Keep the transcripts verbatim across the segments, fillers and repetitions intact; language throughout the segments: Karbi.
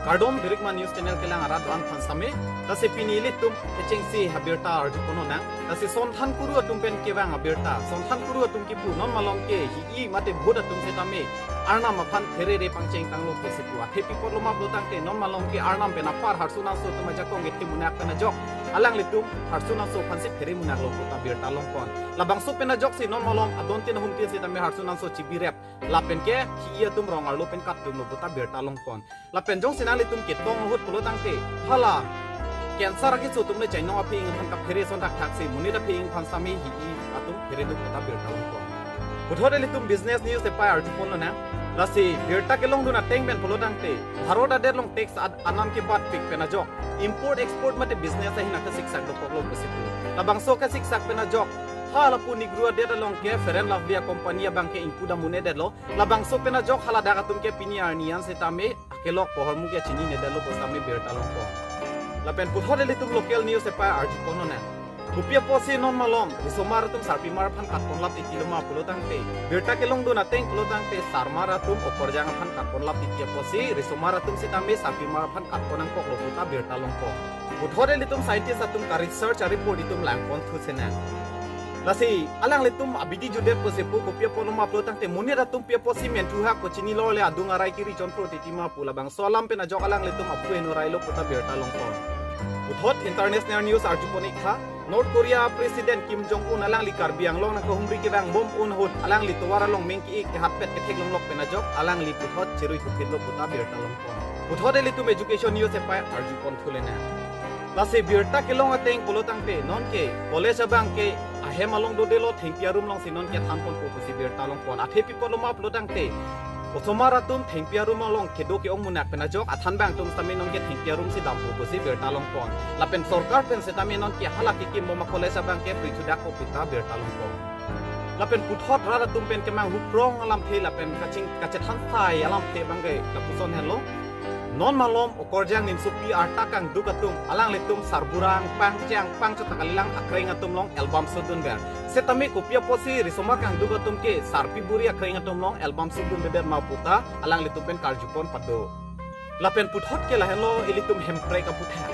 Kardom, Birikma News Channel kelang arat do-an aphan sitame. Lasi pini ilitum kechengsi abirta arjupon lonang. Lasi Sonthankuru atum pen kevang abirta. Sonthankuru atum kipu non malom ke hi-i mate bhut atum sitame arnam aphan pherere pangcheng tanglo pusi pu. Athe pi apotlo ma pulo tangte non malom ke arnam pen apar Harsu Nangso atum ajakong kethim munak pen ajok alanglitum Harsu Nangso aphansi phere munaklo puta birta longpon. Labangso pen ajoksi non malom adon tin ahum tin sitame Harsu Nangso chibirep. Lapen ke hi-i atum rong arlo pen katdunlo puta birta longpon. Lapen jongsi nanglitum ketong ahut pulo tangte, hala cancer akeso atum le chainong aphi-ing aphan kaphere ason thakthaksi monit aphi-ing aphan sitame hi-i atum phere duk puta birta longpon. Puthot ilitum business news epai arjupon lonang. Lasi birta kelongdun ateng pen pulo tangte, Bharat adet along tax ad-, anam kebatpik pen ajok import export mate business ahin akasiksak dokoklo pusi pu. Labangso kasiksak pen ajok hala pu Negro adet along ke Fair and Lovely a-company abang ke ingpu dam un-edetlo. Labangso pen ajok haladak atum ke pini arni an sitame akelok pu ahormu ke chininedetlo pu sitame birta longpon. Lapen puthot ilitum local news epai arjupon lonang. Kopi apotsi non malom risomar atum sarpimar aphan katponlap titilo ma pulo tangte, birta kelongdun ateng pulo tangte sarmar atum okorjang aphan katponlap titi apotsi risomar atum sitame sarpimar aphan katpon nangkoklo puta birta longpon. Puthot ilitum scientist atum ka-research a-report itum langpon thu senang. Lasi alanglitum abidi jutdet pusi pu, kopi apotlo ma pulo tangte monit atum pi apotsi menthu hak pu chinilo le adung arai kiri chonpro titi ma pu, labangso alam pen ajok alanglitum aphu heno railo puta birta longpon. Puthot international news arjupon ik tha. North Korea President Kim Jong Un alangli Karbi Anglong nangkahumri kevang bom un ahut alangli tovar along meng ki-ik kehatpet ketheklonglok pen ajok alangli puthot chirui thupitlo puta birta longpon. Puthot ilitum education news epai arjupon thu lenang. Lasi birta kelong ateng pulo tangte nonke college abang ke ahem along dodelo, thengpi arum alongsi nonke thanponpo pusi birta longpon. Athe pi apotlo ma pulo tangte, osomar atum thengpi arum along kedo ke-ong munak pen ajok athan bang atum sitame nonke thengpi arumsi dampo pusi birta longpon. Lapen sorkar pen sitame nonke hala kekim bom a-college abang ke prithu dakpo puta birta longpon. Lapen puthot rat atum pen kemanghu prong alamthe lapen kaching kachethan sai alamthe abang ke lapuson henlo. Non malom okorjang nimsopi arta kangduk atum alanglitum sarbura angpang cheng angpang chota kalilang akreng atum along album sudunver. Sitame kopi apotsi risomar kangduk atum ke sarpi buri akreng atum along album sudunver ma puta alanglitum pen karjupon pado. Lapen puthot ke lahenlo ilitum hemprek aputhak.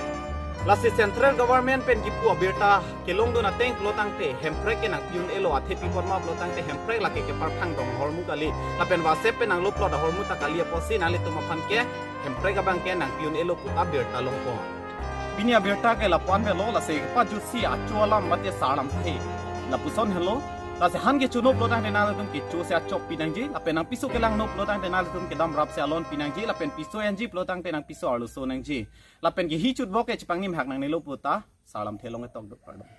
Lasi central government pen kipu abirta kelongdun ateng pulo tangte hemprek ke nangpi un-elo, athe pi apot ma pulo tangte hemprek lake keparphang dong ahormu kali. Lapen WhatsApp pen nanglo plot ahormu ta kali apotsi nanglitum aphan ke hemprek abang ke nangpi un-elo puta birta longpon. Pini abirta ke lapu-an avelo, lasi kepajutsi acho alam mate sar alamthe lapuson henlo. Lasi han kechono pulo tangte nanglitum kecho si achok pinangji, lapen nangpiso kelangno pulo tangte nanglitum kedam rapsi alon pinangji, lapen piso enji pulo tangte nangpiso arloso nangji. Lapen ke hi chutbok ke chepangnim hak nangnelo puta sar alamthe along ketok do, kardom.